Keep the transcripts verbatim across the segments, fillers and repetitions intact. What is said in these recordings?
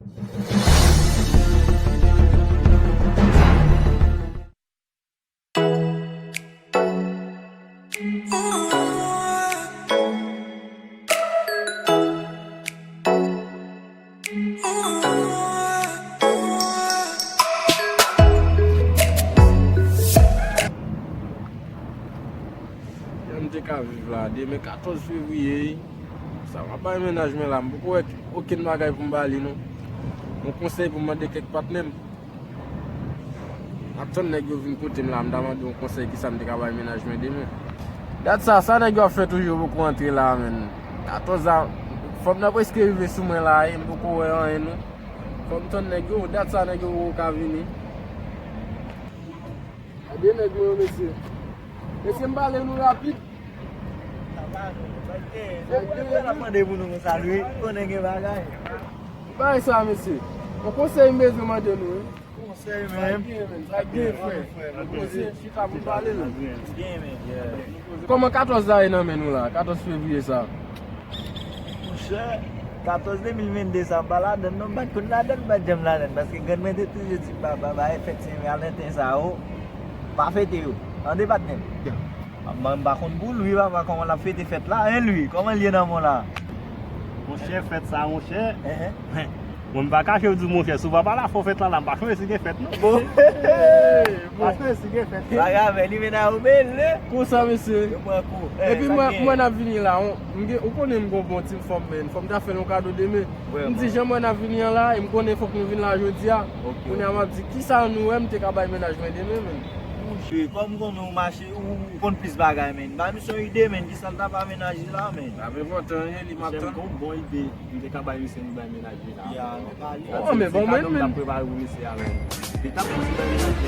Jan m te ka viv la, demen katòz fevriye, sa m ap bay mennaj mwen la, m poko wè okenn bagay pou m ba li non. Yon konsèy pou m mande kèk patnè m. M ap tann nèg yo vin kote m la, m ta mande yon konsèy kisa m te ka bay mennaj mwen demen. Dat sa, sa nèg yo ap fè toujou yo poko antre la, menn. Katòz la, fò m nan prèske rive sou mwen la, e m poko wè anyen non. Fò m tann nèg yo, dat sa nèg yo poko ka vini. Gade nèg mwen yo, mesye. Mesye, m pale nou rapid. Sa pa nou, paske se pou l ap mande pou nou konsa, wi. Konnen gen bagay. Bagay sa, mesye. Yon konsèy m bezwen mande nou, wi. Konsèy, menm. Sa gen, menm. Sa gen, frè. Nou poze chita pou n pale, non. Gen, menm. Kòman katòz la ye nan men nou la? Katòz fevriye sa. Monchè, katòz de mil vennde sa, m pa ladann non, m pa t konn ladann, m pa t janm ladann, paske grann mwen te toujou di m, "Papa, bay fèt Sen Valenten sa yo, pa fete yo." Tande, patnè m. Mwen, m pa konn pou l, wi, papa, kòman l ap fete fèt la, en, li, kòman l ye nan mwen la? Monchè, fèt sa, monchè. Enhen. Mwen, m pa kache w di w, monchè, si w pa pale afè fèt la, la, m pa chonje si gen fèt, non. Bon. Hey, bon. M pa chonje si gen fèt, non. Bagay, men li mennen ou bele. Konsa, mesye. Yo pran kou. Epi mwen, mwen ap vini la, on, m gen, ou konnen m gon bon ti fanm, men. Fò m ta fè l yon kado demen. M di, jan mwen ap vini an la, e m konnen fòk nou vin la jodi a. Ok. Kounye a, m ap di, kisa nou wè m te ka bay mennaj mwen demen, men. Monchè, kòm m konnen ou mache, ou, ou konn plis bagay, men. Ba misye yon ide, men. Kisa l ta ba mennaj li la, men. Sa pa enpòtan, li m ap tann. Monchè, m gon bon ide. M te ka bay misye, m bay mennaj li la. Ya, nou pale. Oh, men bon, mwen menm. M t ap prepare pou misye a, men. Li t ap konsidere mennaj li.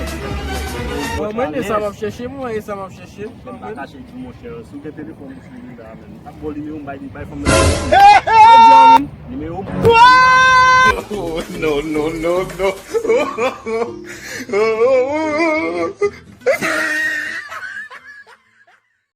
Bon, mwen, e sa m ap chèche, mwen, e sa m ap chèche. Men m pa kache di, monchè, si w gen telefòn, monchè, li la, men. M t ap ba w nimewo m, bay li, bay fanm nan. Nimewo m. Oh, no, no, no, no.